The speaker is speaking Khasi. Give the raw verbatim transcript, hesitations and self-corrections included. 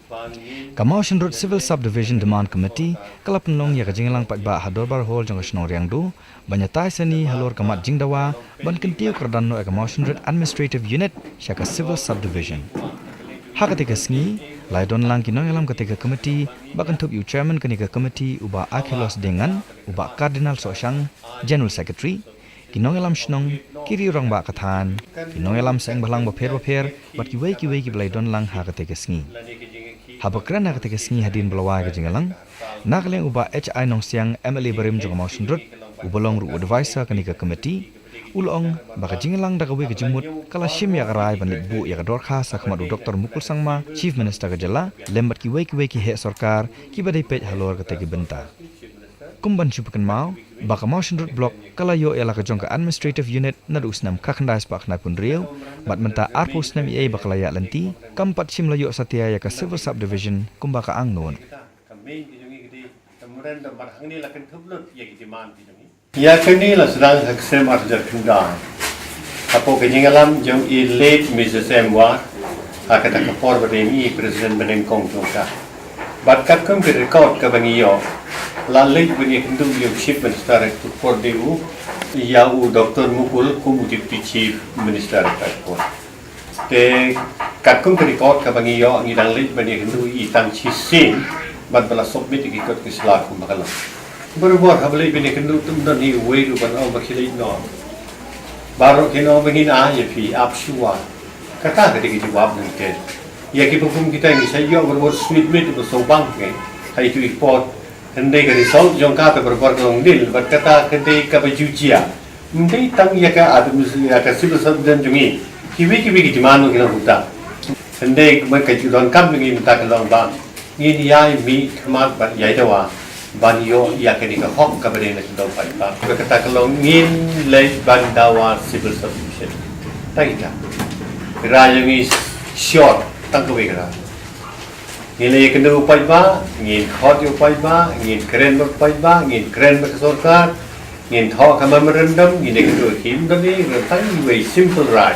Ka Mawshynrut Civil Subdivision Demand Committee ka la pynlong ïa ka jingïalang paidbah ha Dorbar Hall jong ka shnong Riangdo ban ïatai sani halor ka mat jingdawa ban kyntiew kyrdan noh ïa ka Mawshynrut Administrative Unit sha ka Civil Subdivision. Ha katei ka sngi la ïadon lang ki nongïalam katei ka committee ba kynthup ïa u chairman kane ka committee u Bah Achilles Diengan, u Bah Cardinal Sohshang, General Secretary, ki nongïalam shnong, ki riew rangbah ka thaiñ, ki nongïalam seng bhalang bapher bapher bad kiwei kiwei kiba la ïadon lang ha katei ka sngi. Haba kren ha katei ka sngi hadien ba la wai ka jingïalang, na ka liang u Bah H I Nongsiang, M L A barim jong ka Mawshynrut, uba long ruh u advisor kane ka committee, u la ong ba ka jingïalang da kawei ka jingmut ka la shim ïa ka rai ban leit buh ïa ka dorkhas ha khmat u Doctor Mukul Sangma, Chief Minister ka jylla, lem bad kiwei kiwei ki heh sorkar kiba dei peit halor katei ka bynta. Kum ban shu pynkynmaw ba ka Mawshynrut Block ka la ïoh ïa la ka jong ka Administrative Unit naduh u snem khatkhyndai spah khyndai phew hynriew, bad mynta arphew snem eiei ba ka la ïaid lynti, kam pat shym la ïoh satia ïa ka Civil Subdivision kumba ka angnud. Ïa kane la sdang ha ka snem ar hajar khyndai hapoh ka jingïalam jong i late Missus M War, ha kata ka por ba dei i President banyngkong jong ka. Bad katkum ka record kaba ngi ïoh, la leit ban ïakynduh ïa u Chief Minister ha ka por de u, ïa u Doctor Mukul kum u Deputy Chief Minister ha ka por. Te katkum ka record kaba ngi ïoh, ngi dang leit ban ïakynduh ïa i tang shisien bad ba la submit ïa ki kot ki sla kumba ka long. Barabor haba leit ban ïakynduh, ym don hi uwei ruh ban ong ba khie leit noh. Baroh kin ong ba ngin ai ïa phi, ap shuwa. Kata ka dei ka jubab nangta. Ïa kiba kum kita ngi sa ïoh barabor sweet meat ba sawbang, eh, ha itu i por. Hynrei ka result jong ka te barabor ka long nil, bad kata ka dei kaba ju jia. Ym dei tang ïa ka administ-, ïa ka civil servant jong ngi. Kiwei kiwei ki demand ki long kumta. Hynrei kumba ka ju donkam jong ngi mynta ka long ba ngin ïai mihkhmat bad ïai dawa ban ïoh ïa kane ka hok kaba dei na ka dong paidbah. Kata ka long ngin leit ban dawa civil subdivision. Tang ïa ka. Ka rai jong ngi short, tang kawei ka rai. Ngin leit ïakynduh u paidbah, ngin khot ïa u paidbah, ngin kren bad u paidbah, ngin kren bad ka sorkar, ngin thoh ka memorandum, ngin ïakynduh ïa ki, ym don ei, ym don tang iwei, simple rai.